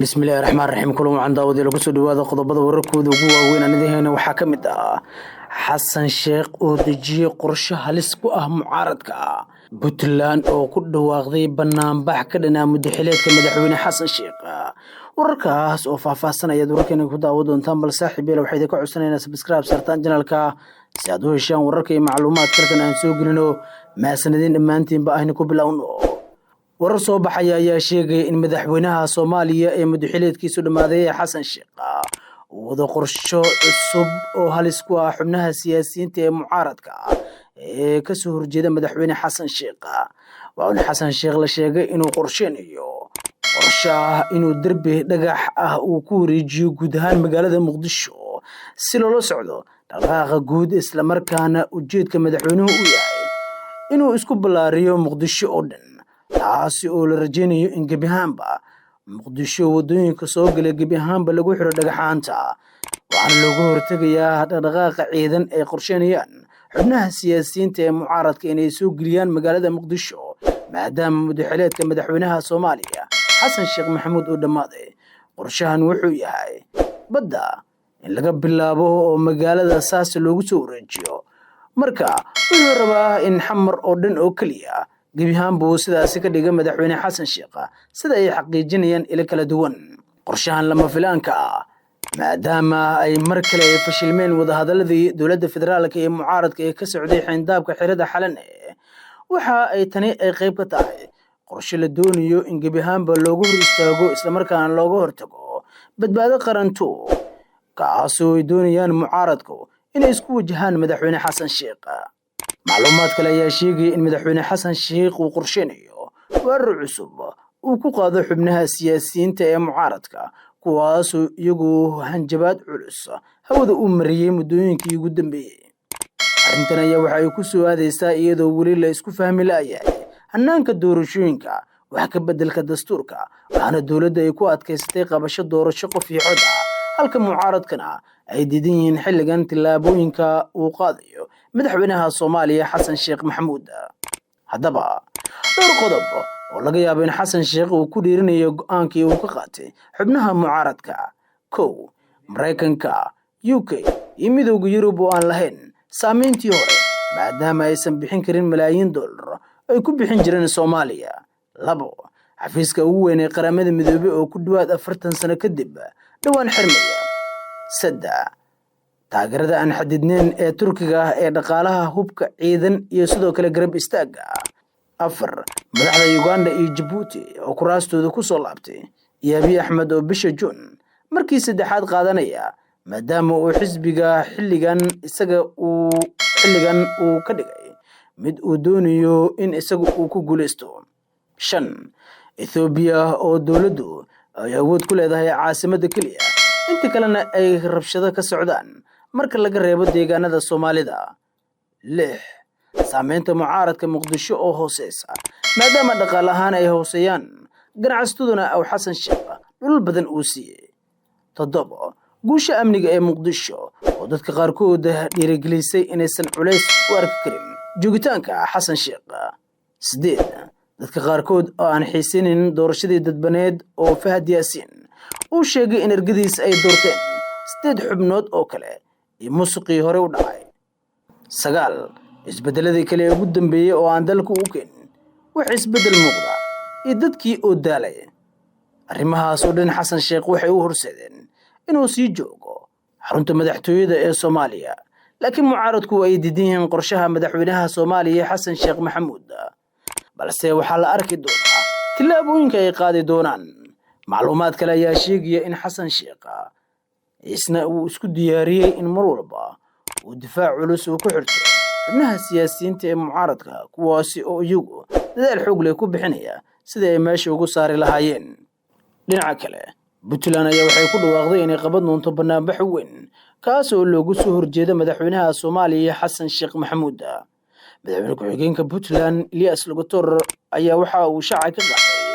Bismillahi raxmaan raxiim. Kulan wacan daawadayaal, kusoo dhawaada qodobada wararkooda ugu waaweyn aan idin. Waxaa ka mid ah Xasan Sheekh oo dejiyey qorshe halis ku ah mucaaradka, Puntland oo ku dhawaaqday banaanbax ka dhanaa muddaxileedka madaxweyne Xasan Sheekh. Wararkaas oo faahfaahsan ayaad wararkeena ku daawo doontaan. Bal saaxiib yeel, waxaa idinka codsanaynaa subscribe saartaan channelka si aad u heshaan wararka iyo macluumaadka halkan aan soo gelino. Mahadsanidin dhammaantiinba. Aynu ku bilowno. Warar soo baxaya ayaa sheegaya in madaxweynaha Soomaaliya ee muddaxileedkiisu dhammaaday ee Xasan Sheekh uu wado qorsho cusub oo halis ku ah xubnaha siyaasiyiinta ee mucaaradka ee kasoo horjeeda madaxweyne Xasan Sheekh. Waxauna Xasan Sheekh la sheegay inuu qorsheynayo qorsho ah inuu derbi dhagax ah uu ku wareejiyo guud ahaan magaalada Muqdisho si loola socdo dhaqdhaqaaqa guud, islamarkaana ujeedka madaxweynuhu uu yahay inuu isku ballaariyo Muqdisho oo dhan, taasi oo la rajeynayo in gebi ahaanba Muqdisho waddooyinka soo gala gebi ahaanba lagu xiro dhagaxaanta. Waxaana looga hortegayaa dhaqdhaqaaqa ciidan ay qorsheynayaan xubnaha siyaasiyiinta ee mucaaradka inay soo geliyaan magaalada Muqdisho, maadaama muddaxileedka madaxweynaha Soomaaliya Xasan Sheekh Maxamuud uu dhammaaday. Qorshahan wuxuu yahay badda in laga bilaabo oo magaalada saas loogu soo wareejiyo. Marka wuxuu rabaa in Xamar oo dhan oo keliya gebi ahaan buu sidaasi ka dhigay madaxweyne Xasan Sheekh, sida ay xaqiijinayaan ilo kala duwan. Qorshahan lama filaanka ah, maadaama ay mar kale ay fashilmeen wadahadaladii dowladda federaalka iyo mucaaradka ee ka socday xayndaabka xerada Xalane, waxa ay tani ay qayb ka tahay qorshe la doonayo in gebi ahaanba loogu hor istaago, islamarkaana looga hortago Badbaado Qaranto, kaasoo ay doonayaan mucaaradku inay isku wajahaan madaxweyne Xasan Sheekh. Macluumaad kale ayaa sheegaya in madaxweyne Xasan Sheekh uu qorsheynayo weerar cusub uu ku qaado xubnaha siyaasiyiinta ee mucaaradka, kuwaasoo iyagu hanjabaad culus hawada u mariyey muddooyinkii ugu dambeeyey. Arrintan ayaa waxa ay ku soo aadaysaa iyadoo weli la isku fahmi la'yahay hannaanka doorashooyinka, wax ka beddelka dastuurka, waxaana dowladda ay ku adkaysatay qabasho doorasho qof iyo cod ah, halka mucaaradkana ay diidan yihiin xilligan tillaabooyinka uu qaadayo madaxweynaha Soomaaliya Xasan Sheekh Maxamuud. Haddaba, dhowr qodob oo laga yaabo in Xasan Sheekh uu ku dhiirinayo go'aankii uu ka qaatay xubnaha mucaaradka. 1, Maraykanka, UK iyo Midowda Yurub oo aan lahayn saameyntii hore, maadaama aysan bixin karin malaayiin dollar ay ku bixin jireen Soomaaliya. 2, xafiiska ugu weyn ee Qaramada Midoobey oo ku dhowaad 40 sano kadib dhowaan xirmaya. 3, taageerada aan xadidneyn ee Turkiga ah ee dhaqaalaha, hubka ciidan iyo sidoo kale garab istaagga. 4, madaxda Uganda iyo Jabuuti oo kuraastooda ku soo laabtay, iyo Abiy Axmed oo bisha Juun markii saddexaad qaadanaya, maadaama uu xisbiga xilligan isaga uu xilligan uu ka dhigay mid uu doonayo in isaga uu ku guuleysto. 5, Ethoobiya oo dowladdu ay awood ku leedahay caasimadda keliya, inta kalena ay rabshado ka socdaan marka laga reebo deegaanada Soomaalida. 6, saameynta mucaaradka Muqdisho oo hooseysa, maadaama dhaqaale ahaan ay hooseeyaan, ganacsataduna aw Xasan Sheekh dhulal badan uu siiyey. 7, guusha amniga ee Muqdisho oo dadka qaarkood dhiirigelisay inaysan culays u arki karin joogitaanka Xasan Sheekh. 8, dadka qaarkood oo aan xiisaynin doorashadii dadbaneed oo Fahad Yaasiin uu sheegay in ergadiis ay doorteen sideed xubnood oo kale, iyo musuqii hore u dhacay. 9, isbeddeladii kale ee ugu dambeeyey oo aan dalka u keenin wax isbeddel muuqda, iyo dadkii oo daalay. Arrimahaas oo dhan Xasan Sheekh waxay u horseedeen inuu sii joogo xarunta madaxtooyada ee Soomaaliya, laakiin mucaaradku ay diidan yihiin qorshaha madaxweynaha Soomaaliya Xasan Sheekh Maxamuud. Balse waxaa la arki doonaa tillaabooyinka ay qaadi doonaan. Macluumaad kale ayaa sheegaya in Xasan Sheekh isna uu isku diyaariyey in mar walba uu difaac culus uu ku xirto xubnaha siyaasiyiinta ee mucaaradka, kuwaasi oo iyagu dadaal xoog leh ku bixinaya sidii ay meesha ugu saari lahaayeen. Dhinaca kale, Puntland ayaa waxay ku dhawaaqday inay qaban doonto banaanbax weyn, kaas oo loogu soo horjeeda madaxweynaha Soomaaliya Xasan Sheekh Maxamuud. Madaxweyne ku-xigeenka Puntland Elias Logator ayaa waxa uu shaaca ka qaaday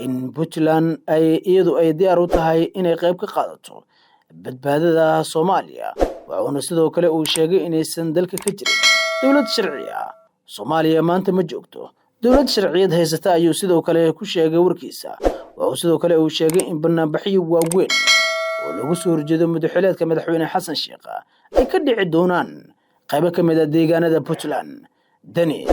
in Puntland ay iyadu ay diyaar u tahay inay qayb ka qaadato badbaadada Soomaaliya. Wuxuuna sidoo kale uu sheegay inaysan dalka ka jirin dowlad sharci ah. Soomaaliya maanta ma joogto dowlad sharciyad haysata, ayuu sidoo kale ku sheegay warkiisa. Wuxuu sidoo kale uu sheegay in banaanbaxyo waaweyn oo lagu soo horjeedo muddaxileedka Madaxweyne Xasan Sheekh ay ka dhici doonaan qaybo ka mid ah deegaanada Puntland. Deni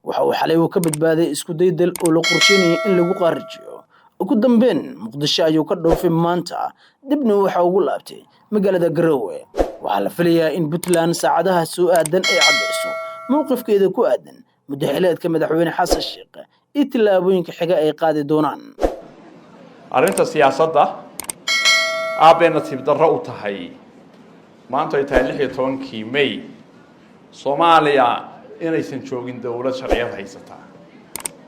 waxa uu xalay uu ka badbaaday isku day dil oo la qorsheynayay in lagu qaarijiyo. Ugu dambeyn, Muqdisho ayuu ka dhoofay maanta, dibna waxa ugu laabtay magaalada Garowe. Waxaa la filayaa in Puntland saacadaha soo aadan ay caddeyso mowqifkeeda ku aadan muddaxileedka Madaxweyne Xasan Sheekh iyo tillaabooyinka xiga ay qaadi doonaan. Arrinta siyaasadda aad bay nasiib darro u tahay maanta ay tahay 16-kii May, Soomaaliya inaysan joogin dowlad sharciyad haysataa,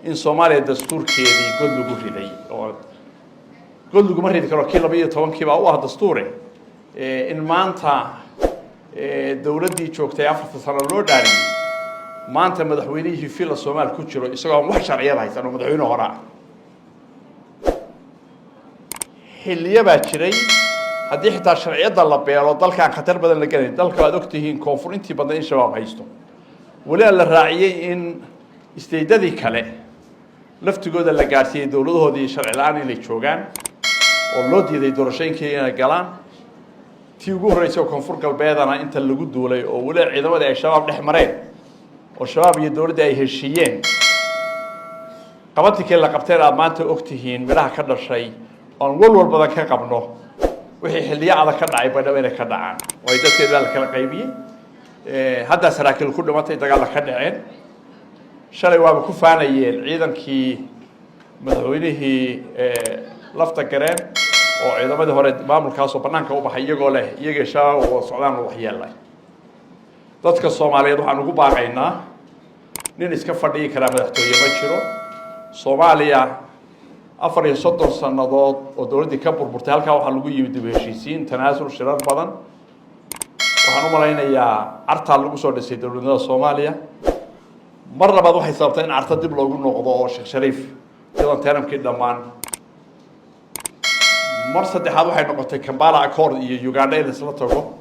in Soomaaliya dastuurkeedii god lagu riday, oo god laguma ridi karo, kii 12-kii baa u ah dastuure. In maanta dowladdii joogtay 4-ta sano loo dhaariyey, maanta madaxweynihii Villa Soomaal ku jiro isagoo aan wax sharciyad haysan oo madaxweyne hore ah. Xilliyo baa jiray haddii xitaa sharciyadda la beelo dalkaan khatar badan la gelay. Dalka waad ogtihiin, koonfur intii badan in Shabaab haysto, weli la raaciyey in isteydadii kale laftigooda la gaadhsiiyey dowladahoodii sharci la-aan inay joogaan oo loo diiday doorashooyinkii inay galaan. Tii ugu horreysay oo Koonfur Galbeedana inta lagu duulay oo weli ciidamadii ay Shabaab dhex mareen oo Shabaab iyo dowladdii ay heshiiyeen, qabatikii la qabteen aad maanta ogtihiin midhaha ka dhashay, oon walwal badan ka qabno wixii xilliyo adag ka dhacay Baydhabo inay ka dhacaan, oo ay dadkeed baa la kala qaybiyey. Haddaa saraakiil ku dhimatay, dagaalla ka dhaceen. Shalay waaba ku faanayeen ciidankii madaxweynihii Lafta Gareen oo ciidamadii hore maamulkaasoo banaanka u baxay, iyagoo leh iyagii Shabaab oo socdaan waxyeelay. Dadka Soomaaliyeed waxaan ugu baaqaynaa, nin iska fadhiyi karaa madaxtooye ma jiro. Soomaaliya 34 sannadood oo dowladdii ka burburtay, halkaa waxaa lagu yimid dib u heshiisiin, tanaasul, shirar badan. Waxaan u malaynayaa Cartaa lagu soo dhisay dowladnimada Soomaaliya. Mar labaad waxay sababtay in Carta dib loogu noqdo oo Sheekh Shariif iyadoon term-kii dhammaan. Mar saddexaad waxay noqotay Kampala Accord iyo Uganda in isla tago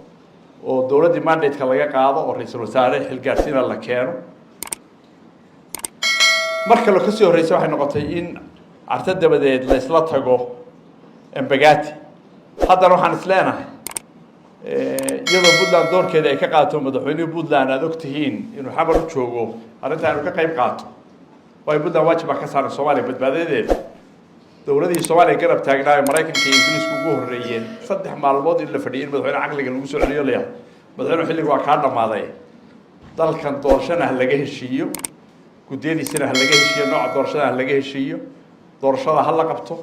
oo dowladdii mandate-ka laga qaado oo ra-iisul wasaare xilgaarsiina la keeno. Mar kaloo kasii horreysay waxay noqotay in Carto dabadeed la isla tago Embagati. Haddana waxaan is leenahay, iyadoo Puntland doorkeeda ay ka qaato, madaxweynihii Puntland aada og tihiin inuu Xamar u joogo arrinta inu ka qayb qaato, waayo Puntland waajib baa ka saaran Soomaaliya badbaadadeeda. Dowladihii Soomaaliya garab taagnaa ee Maraykanka iyo Ingiriisku ugu horreeyeen, 3 maalmood in la fadhiyay in madaxweyne caqliga lagu soo celiyo, layahay madaxweyne xilliga waa kaa dhammaaday, dalkan doorashana ha laga heshiiyo, guddiyadiisana ha laga heshiiyo, nooca doorashada ha laga heshiiyo, doorashada ha la qabto.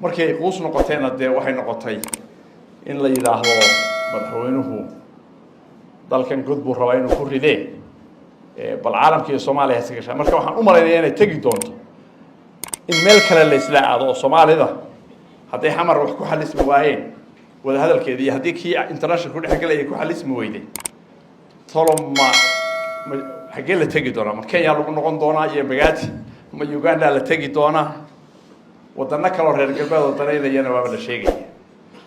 Markii ay quus noqoteenna dee waxay noqotay in la yidhaahdo madaxweynuhu dalkan god buu rabaa inuu ku ridee, bal caalamka iyo Soomaaliya hase gashaa. Marka waxaan u malaynaya inay tegi doonto in meel kale la isla aado, oo Soomaalida hadday Xamar wax ku xalismi waayeen wadahadalkeedi iyo haddii kii international ku dhexgelaya ku xalismi weyday, tolo ma xaggee la tegi doonaa? Ma Kenya lagu noqon doonaa iyo Bagati? Ma Uganda la tegi doonaa? Wadano kaloo reer galbeed oo danaynayana waaba la sheegaya.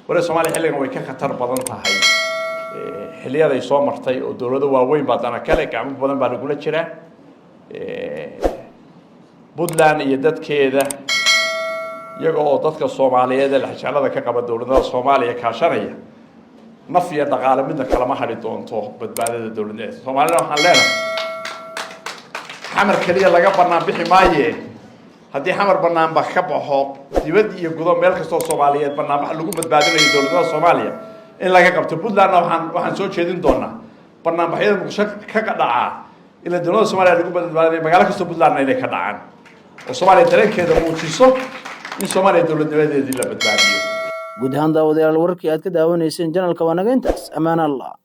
Wali Soomaaliya xilligan way ka khatar badan tahay xilliyaday soo martay, oo dowlado waaweyn baa dana kale, gacmo badan baa lagula jiraa. Puntland iyo dadkeeda, iyaga oo dadka Soomaaliyeed ee lexjeclada ka qaba dowladnimada Soomaaliya kaashanaya, naf iyo dhaqaale midna kalama hadhi doonto badbaadada dowladnimada Soomaalida. Waxaan leenahay, Xamar keliya laga banaan bixi maaye, haddii Xamar banaanba ka baxo, dibad iyo gudo meel kastoo Soomaaliyeed banaanbax lagu badbaadinayo dowladnimada Soomaaliya in laga qabto. Puntlandna waxaan soo jeedin doonaa banaanbaxyada Muqdisho ka dhacaa ila dowladda Soomaaliya lagu badbaadinayo, magaalo kastoo Puntlandna inay ka dhacaan oo Soomaaliya dareenkeeda muujiso in Soomaaliya dowladnimadeedii la badbaadiyo. Guud ahaan daawadayaal, wararkii aad ka daawanayseen channel-ka waa naga intaas. Ammaan Allah.